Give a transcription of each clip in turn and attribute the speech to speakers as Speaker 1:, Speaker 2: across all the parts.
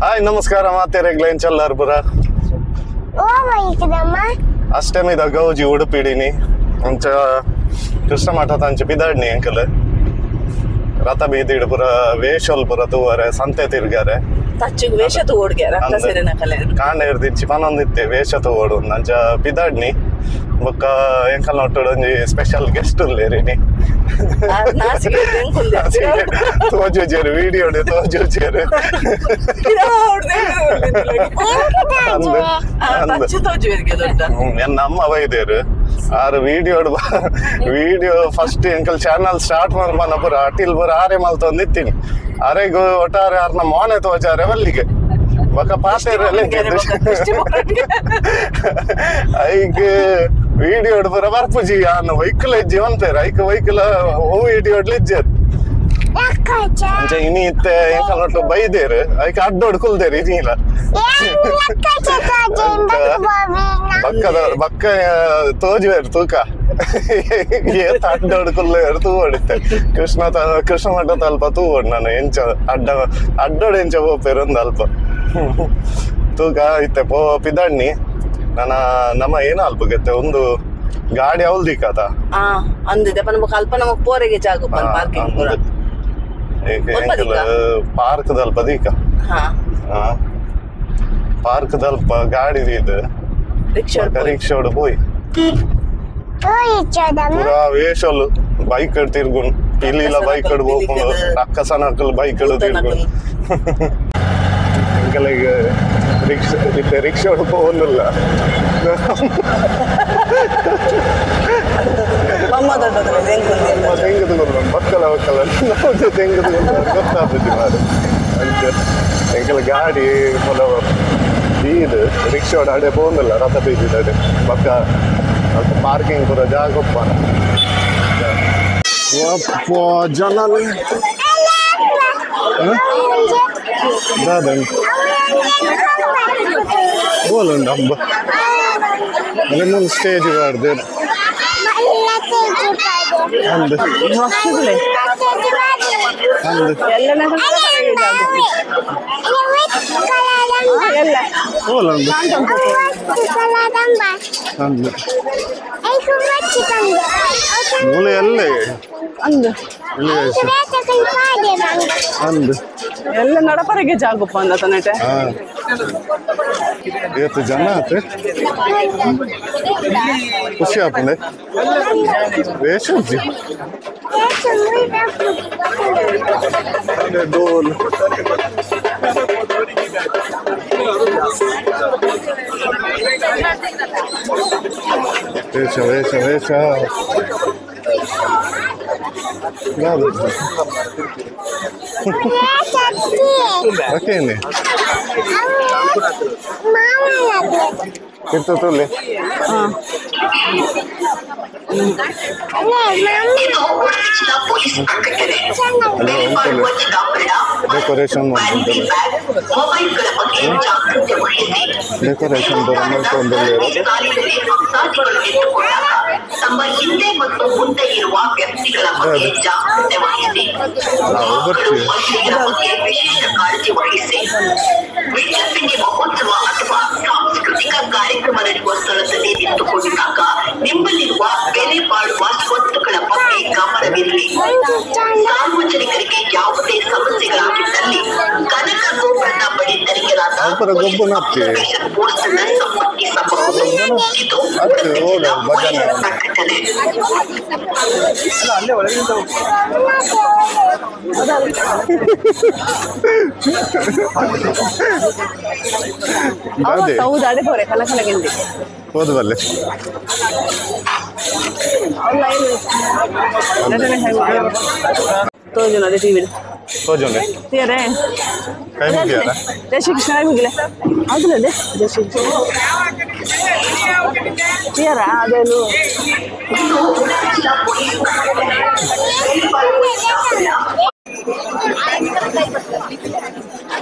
Speaker 1: Hi ನಮಸ್ಕಾರ ಮಾತೇರೆಗ್ಲೇನ್ ಚಲ್ಲಾರ್ಪುರ ಅಷ್ಟಮಿದ ಗೌಜಿ ಉಡುಪಿಡಿನಿ ಅಂಚ ಕೃಷ್ಣ ಮಠ ತಂಚ ಪಿದಾಡ್ನಿ ಅಂಕಲ್ ರಥ ಬೀದಿಡು ಪುರ ವೇಷಲ್ ಪುರ ತೂವರೆ ಸಂತೆ ತಿರ್ಗಾರೆ
Speaker 2: ತಚ್ಚುಗ್ ವೇಷ ತೂವೊಡ್ಗೆ ರಥ ಸೇರಿನ ಕಲೆ
Speaker 1: ಕಾಂಡ ಹಿಡ್ದಿಚ್ಚಿ ಪನೊಂದಿತ್ತೆ ವೇಷ ತೂವೊಡು ಅಂಚ ಪಿದಾಡ್ನಿ ಬೊಕ್ಕ ಎಂಕಲ್ ನೊಟ್ಟುಡು ಒಂಜಿ ಸ್ಪೆಷಲ್ ಗೆಸ್ಟ್ ಉಲ್ಲೇರಿನಿ ತೋಜುಜೇರು ವಿಡಿಯೋ ತೋಜುಜೇರು ಎನ್ನ ಅಮ್ಮ ಬೈದೇರು ಆರು ವಿಡಿಯೋ ವಿಡಿಯೋ ಫಸ್ಟ್ ಎಂಕಲ್ ಚಾನಲ್ ಸ್ಟಾರ್ಟ್ ಮಾಡ್ಬಾನ ಪುರ ಅಟಿಲ್ ಪುರ ಆರೆ ಮಲ್ತೊಂದಿತ್ತೀನಿ ಅರೆಗು ಒಟ್ಟಾರೆ ಆರ್ನ ಮೋನೆ ತೋಜಾರೆ ಬಲ್ಲಿಗೆ ಬೊಕ್ಕ ಪಾತೆರೆಲ್ಲ ಐಕ್ ವಿಡಿಯೋ ಪೂರ ಬರ್ಪುಜಿ ಆನ್ ವೈಕಲ್ ಇಜ್ಜಿ ಪನ್ಪೇರು ಐಕ್ ವೈಕಲ್ ಓ ವಿಡಿಯೋ ಇಜ್ಜೇರು ಅಂಚ ಇನಿ ಇತ್ತೆ ಎಂಕಲ್ ಒಟ್ಟು ಬೈದೇರು ಐಕ್ ಅಡ್ಡೋಡ್ ಕುಲ್ದೇರು ಇನಿಲ ಬಕ್ಕದ ಬಕ್ಕ ತೋಜುವೇರು ತೂಕ ಏತ ಅಡ್ಡೋಡ್ ಕುಲ್ಲೇರು ತೂವೊಡಿತ್ತೆ ಕೃಷ್ಣ ಕೃಷ್ಣ ಮಠ ತಲ್ಪ ತೂವೊಡು ನಾನು ಎಂಚ ಅಡ್ಡ ಅಡ್ಡೋಡ್ ಎಂಚ ಪೋಪೇರು ಒಂದು ಅಲ್ಪ ತೂಕ ಇತ್ತೆ ಪೋ ಪಿದಣ್ಣಿ ನನ್ನ ನಮ್ಮ ಏನ ಅಲ್ಪ ಗೆತ್ತೆ ಒಂದು ಗಾಡಿ ಅವಲ್ದಿಕ್ಕತ
Speaker 2: ಅಂದಿದೆ ನಮಗ್ ಅಲ್ಪ ನಮಗ್ ಪೋರೆಗೆ ಜಾಗ ಪಾರ್ಕಿಂಗ್ ಪೂರ
Speaker 1: ಪಾರ್ಕ್ ದಲ್ಪ ದೀಕ ಪಾರ್ಕ್ ದಲ್ಪ ಗಾಡಿ ಇದು ರಿಕ್ಷಾಡು ಪೋಯ್ ಪೂರಾ ವೇಷಲ್ ಬೈಕ್ ತಿರ್ಗುನ್ ಪಿಲಿಲ ಬೈಕ್ ಹೋಗ್ಕೊಂಡು ರಕ್ಕಸನಕಲ್ ಬೈಕ್ ತಿರ್ಗುನ್ ಎಂಕಲೆಗ್ ರಿಕ್ಷಾ ಇತ್ತೆ ರಿಕ್ಷಾಡು ಪೋವೊಂದುಲ್ಲ ತೆಂಗುದು ಬಕ್ಕಲ ಬಕ್ಕಲ ನಾವು ತೆಂಗುದು ಗೊತ್ತಾಗ್ತದೆ ಮಾರು ಅಂಚ ಎಂಕಲ ಗಾಡಿ ಪೊಲ ಬೀದು ರಿಕ್ಷಾಡು ಅಡೆ ಪೋವೊಂದಿಲ್ಲ ರಥ ಬೀದಿದ ಅಡೆ ಬಕ್ಕ ಅಲ್ಪ ಪಾರ್ಕಿಂಗ್ ಪೂರ ಜಾಗ ಒಪ್ಪನ ಜನ ದಾದನ್ ಬೋಲುಂಡು ಹಬ್ಬ ಅಲ್ಲಿ ಸ್ಟೇಜ್ ಪಾಡ್ದೇರು ಅಂದು ಅಂದು ಬೋಲುಂಡು ಅಂದು ಮೂಲೆ ಎಲ್ಲೇ
Speaker 2: ಅಂದು
Speaker 1: ಅಂದು
Speaker 2: ಎಲ್ಲ ನಡಪರೆಗೆ ಜಾಗಪ್ಪ ಅಂದ ತನಟೆ
Speaker 1: ಇವತ್ತು ಜನ ಆತ ಖುಷಿ ಆಪುಂಡೆ ವೇಷ ಡೋಲ್ ವೇಷ ವೇಷ ವೇಷ ಓಕೆನೆ ತಿರ್ತು ತುಲ್ಲೆ ಡೆಕೋರೇಷನ್ ಡೆಕೋರೇಷನ್
Speaker 3: ತಮ್ಮ ಹಿಂದೆ ಮತ್ತು ಮುಂದೆ ಇರುವ ವ್ಯಕ್ತಿಗಳ ಬಗ್ಗೆ ಜಾಗೃತೆ ವಹಿಸಿ, ಮಹಿಳೆಯರ ಬಗ್ಗೆ ವಿಶೇಷ ಕಾಳಜಿ ವಹಿಸಿ. ವಿದ್ಯಾರ್ಥಿ ಮಹೋತ್ಸವ ಅಥವಾ ಸಾಂಸ್ಕೃತಿಕ ಕಾರ್ಯಕ್ರಮ ನಡೆಯುವ ಸ್ಥಳದಲ್ಲಿ ನಿಂತುಕೊಂಡಿದ್ದಾಗ ನಿಮ್ಮಲ್ಲಿರುವ ಬೆಲೆ ಬಾಳುವ ಸ್ವತ್ತುಗಳ ಬಗ್ಗೆ ಗಮನವಿರಲಿ. ಸಾರ್ವಜನಿಕರಿಗೆ ಯಾವುದೇ ಸಮಸ್ಯೆಗಳಾಗಿದ್ದಲ್ಲಿ ಕನಕ ಗೋಪುರದ ಬಳಿ ತೆರೆಯಲಾದ ಪೋಸ್ಟ್ ಅನ್ನು ಸಂಪರ್ಕಿಸಬಹುದು. ಇದು ಪ್ರಕಟಣೆ.
Speaker 2: ಹೌದು ಅದೇ ಪೋರೆ ಕಲಕಲಗಿಂದಿ
Speaker 1: ಹೋದ ಬಲ್ಲೆ
Speaker 2: ತೋಜುನ ಅದೇ ಟಿವಿ
Speaker 1: ತೋಜುನೆ
Speaker 2: ತೀರೆ
Speaker 1: ಕೈ ಮುಗಿಯಾರ
Speaker 2: ಜೈ ಶ್ರೀ ಕೃಷ್ಣ ಕೈ ಮುಗಿಲೆ ಹೌದಲ್ಲ ಅದೇ ಜೈ ಶ್ರೀ ಕೃಷ್ಣ ತೀರ ಅದೇನು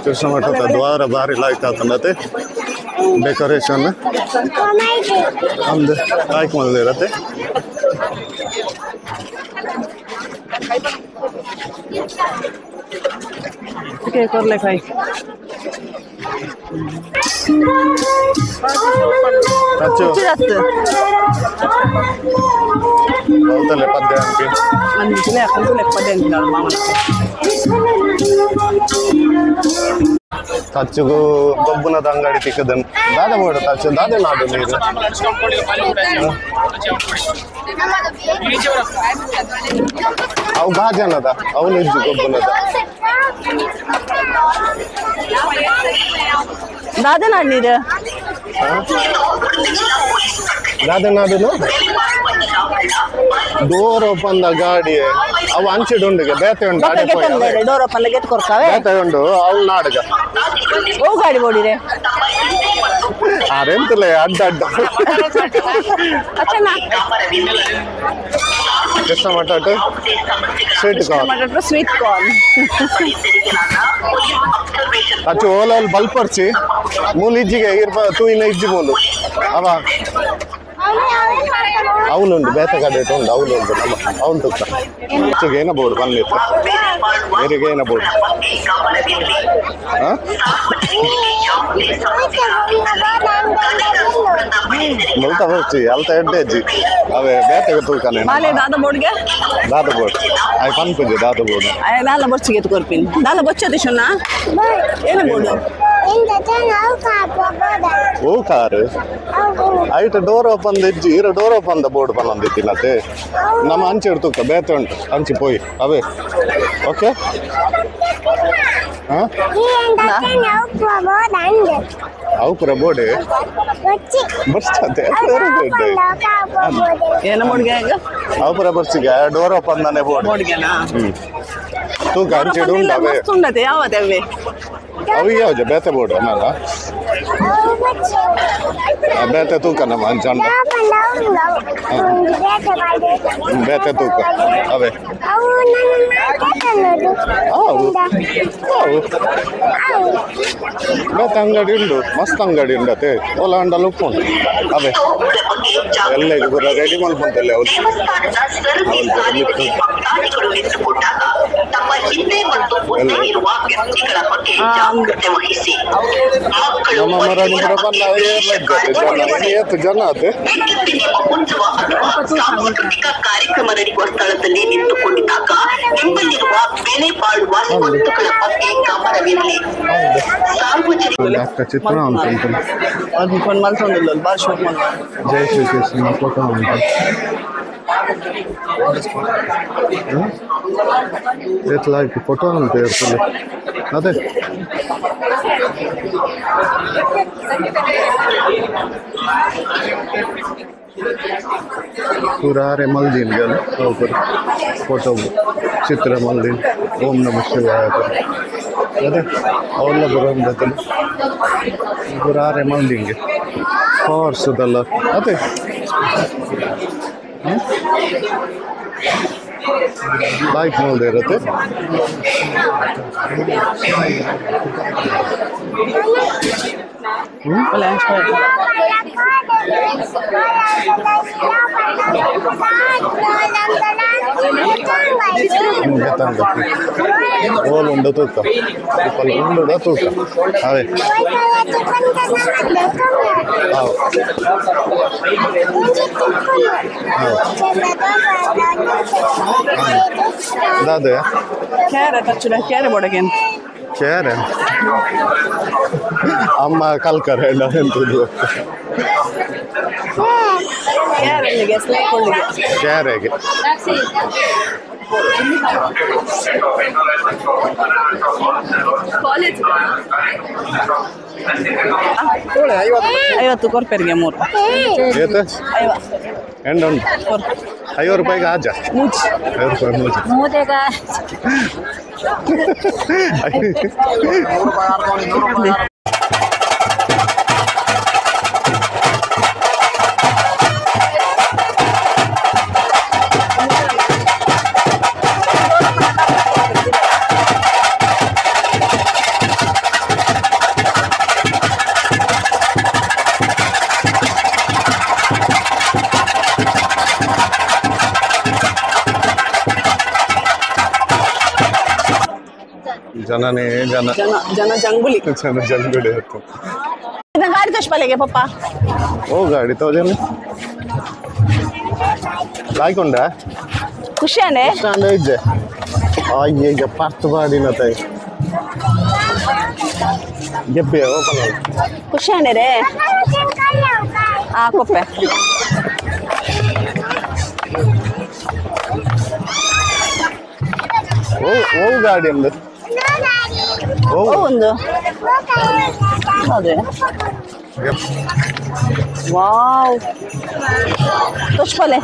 Speaker 1: ಕೃಷ್ಣ ಮಠದ ದ್ವಾರ ಭಾರಿ ಲಾಯ್ಕ್ ಆತಂಡತೆ ಡೆಕೋರೇಷನ್ ಅಂದು ಲಾಯ್ಕ್ ಮಲ್ದಿರತ್ತೆ
Speaker 2: ಕೊರ್ಲೆ ಕಾಯಿ
Speaker 1: ತಚ್ಚುಗು ಗೊಬ್ಬುನದ ಅಂಗಡಿ ತಿಕ್ಕದನ್ ದಾದ ಬೋಡು ತಚ್ಚು ದಾದೆ ನಾಡು ನೀರು ಅವು ಗಾಜನದ ಅವು ನಿಜ್ಜು ಗೊಬ್ಬುನದ
Speaker 2: ದಾದೆ ನಾಡು ನೀರು
Speaker 1: ದಾದೆ ನಾಡುನು ಡೋರ್ ಓಪನ್ the ಗಾಡಿ ಅವು ಅಂಚಿಡುಂಡಿಗೆ ಬೇತೆ ಉಂಡು
Speaker 2: ಡೋರ್ ಓಪನ್ ಗೆಟ್ ಕೊರ್ಕಾವೆ
Speaker 1: ಬೇತೆ ಉಂಡು ಅವು ನಾಡುಗ
Speaker 2: ಓ ಗಾಡಿ ಬೋಡಿರೆ
Speaker 1: ಅರೆಂತಲೇ ಅಡ್ಡ ಅಡ್ಡ Krishna Math sweet corn
Speaker 2: sweet corn
Speaker 1: ಅಚ್ಚು ಓಲಲ್ಲಿ ಬಲ್ಪರ್ಚಿ ಮೂಲು ಇಜ್ಜಿಗೆ ಇರ್ಪ ತೂಯಿನ ಇಜ್ಜಿ ಮೂಲು ಅವ ಅವನುಂಡು ಬೇತೆ ಕಡೆ ಉಂಡು ಅವನುಂಡು ನಮ್ಮ ಅವನು ತುಕ್ಕ ಅಚ್ಚುಗೆ ಏನ ಬೋರ್ಡು ಬಂದಿತ್ತು ಬೇರೆಗೆ ಏನ ಬೋರ್ಡು ಮುಲ್ತ ಬರ್ಚಿ ಅಲ್ತ ಎಡ್ಡೆ ಅಜ್ಜಿ ಅವೇ ಬೇತೆಗೆ ತೂಕನೆ
Speaker 2: ದಾದ ಬೋರ್ಡ್ಗೆ
Speaker 1: ದಾದ ಬೋರ್ಡ್ ಆಯ್ ಪನ್ಪುಜಿ ದಾದ ಬೋರ್ಡ್
Speaker 2: ಆಯ್ ದಾಲ ಬೊಚ್ಚಿಗೆ ಕೊರ್ಪಿನ್ ದಾಲ ಬೊಚ್ಚದೆ ಶುನ್ನ ಏನ ಬೋರ್ಡು
Speaker 1: ಓ ಕಾರು ಐಟ್ ಡೋರ್ ಓಪನ್ ಇಜ್ಜಿ ಇರ door open the board ಪನ್ನೊಂದಿತ್ತಿನತೆ ನಮ್ಮ ಅಂಚೆ ತೂಕ ಬೇತೆ ಉಂಟು ಅಂಚಿ ಪೋಯಿ ಅವೇ ಓಕೆ ಅವು ಪೂರ ಬೋರ್ಡ್ ಬರ್ಸ್ತದೆ
Speaker 2: ಏನ ಬೋರ್ಡ್ಗೆ
Speaker 1: ಅವು ಪೂರ ಬರ್ಸಿಗೆ ಡೋರ್ ಓಪನ್ ತಾನೆ ಬೋರ್ಡ್
Speaker 2: ಬೋರ್ಡ್ಗೆನಾ
Speaker 1: ತೂಕ ಅಂಚೆ ಉಂಟು ಅವೇ
Speaker 2: ಮಸ್ತ್ ಉಂಡತೆ ಯಾವತ್ತೆ ಅವೇ
Speaker 1: ಅವು ಯಾವ್ದು ಬೇತೆ ಬೋರ್ಡ್ ಅನ್ನಲ್ಲ ಬೇತೆ ತೂಕ ನಮ್ಮ ಅಂಚಂಡ ಬೇತೆ ತೂಕ ಅವೇ ಬೇತೆ ಅಂಗಡಿ ಉಂಡು ಮಸ್ತ್ ಅಂಗಡಿ ಉಂಡತೆ ಓಲಾ ಅಂಡಲ್ ಉಪ್ಪು ಉಂಟು ಅವೇ ಎಲ್ಲ ಪೂರ ರೆಡಿ ಮಲ್ಪಂತಲ್ಲ ಅವ್ರು
Speaker 3: ತಮ್ಮ ಹಿಂದೆ ಮತ್ತು ಮುಂದೆ ಇರುವ ವ್ಯಕ್ತಿಗಳ ಬಗ್ಗೆ ಜಾಗ್ರತೆ ವಹಿಸಿ.
Speaker 1: ನಮ್ಮ ಮರಣ ಜನ
Speaker 3: ಉತ್ಸವ ಅಥವಾ ಸಾಂಸ್ಕೃತಿಕ ಕಾರ್ಯಕ್ರಮ ನಡೆಯುವ ಸ್ಥಳದಲ್ಲಿ ನಿಂತುಕೊಂಡಿದ್ದಾಗ ನಿಮ್ಮಲ್ಲಿರುವ ಬೆಲೆ ಬಾಳುವ ಸ್ವತ್ತುಗಳ ಬಗ್ಗೆ ಗಮನವಿರಲಿ.
Speaker 1: ಸಾರ್ವಜನಿಕ ಚಿತ್ರ ಜೈ ಶ್ರೀ ಕೃಷ್ಣ ಫೋಟೋ ಉಂಟು. ಲೈಕ್ ಫೋಟೋ ಅಂತ ಇರ್ತದೆ ಅದೇ. ಪೂರಾರೆ ಮಲ್ದಿನ್ ಗಲ್ ಫೋಟೋ ಚಿತ್ರ ಮಲ್ದಿನ್ ಓಂ ನಮಃ ಶಿವಾಯ ಅದೇ ಅವೆಲ್ಲ ಬರೋಂದಲ್ಲ ಪೂರಾರೆ ಮಲ್ದಿಂಗೆ ಹಾರ್ಸದಲ್ಲ ಅದೇ. ಲೈಟ್ ಮಲ್ದೆ ಇರುತ್ತೆ. ಓಲ್ ಉಂಡು ತೂಕ ಉಂಡು ತೂಕ ಅದೇ. ದಾದೆ
Speaker 2: ಕ್ಯಾರೆ ತಚ್ಚುಡ ಕ್ಯಾರೆ ಬೋಡಗೇನು
Speaker 1: ಕ್ಯಾರೆ ಅಮ್ಮ ಕಲ್ಕರೆ ಎಂತದ್ದು ಕ್ಯಾರೆಗೆ
Speaker 2: ಐವತ್ತು ಕೊರ್ಪೆರಿಗೆ ಮೂರು
Speaker 1: ಎಂಡ ಉಂಟು 50 ರೂಪಾಯಿಗೆ ಆಜ 50 ರೂಪಾಯಿ ಮೂಜಿ ಜನನೇ ಜನ.
Speaker 2: ಜನ ಜನ ಜಂಗುಲಿ.
Speaker 1: ಜನ ಜಂಗುಳಿ ಇತ್ತು.
Speaker 2: ಇದನ್ನ ಗಾಡಿ ತೋಚ್ಪಲೆಗೆ ಪಪ್ಪ.
Speaker 1: ಓ ಗಾಡಿ ತೋಜನೆ ಲಾಯ್ಕೊಂಡ.
Speaker 2: ಖುಷಿಯಾನೆ.
Speaker 1: ಸ್ಟ್ಯಾಂಡ್ ಇಜ್ಜೆ ಅಯ್ಯ ಪರ್ತ್ ಬಾಡಿನ ತಾಯಿ ಗೆಪ್ಪೆ ಓಪನ್.
Speaker 2: ಖುಷಿಯಾನೆ ರೇ. ಆ ಕೊಪ್ಪೆ.
Speaker 1: ಓ ಓ ಗಾಡಿ ಅಂದು ಓ.
Speaker 2: ಓ ಒಂದು ಹೌದೇ? ವಾವ್, ತೋಚ್ಪಲೆ.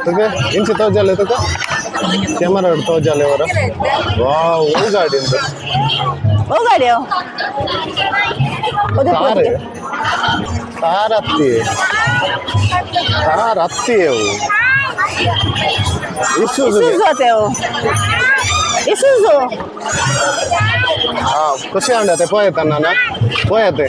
Speaker 1: ತುಗೆ ಇಂಚಿ ತೋಜಾಲೆ ತುಕ ಕ್ಯಾಮರಾ ತೋಜಾಲೆ ಅವರ. ವಾವ್, ಓ ಗಾಡಿ ಅಂದು.
Speaker 2: ಓ ಗಾಡಿ ಅವು.
Speaker 1: ಕಾರ್ ಕಾರ್ ಅತ್ತಿ ಕಾರ್ ಅತ್ತಿ ಅವು ಇಸುಜು.
Speaker 2: ಇಸುಜು ಅತ್ತೆ ಅವು ಇಸುಜು.
Speaker 1: ಹಾ, ಖುಷಿ ಆಂಡತೆ ಪೋಯತ ನಾನು ಪೋಯತೆ.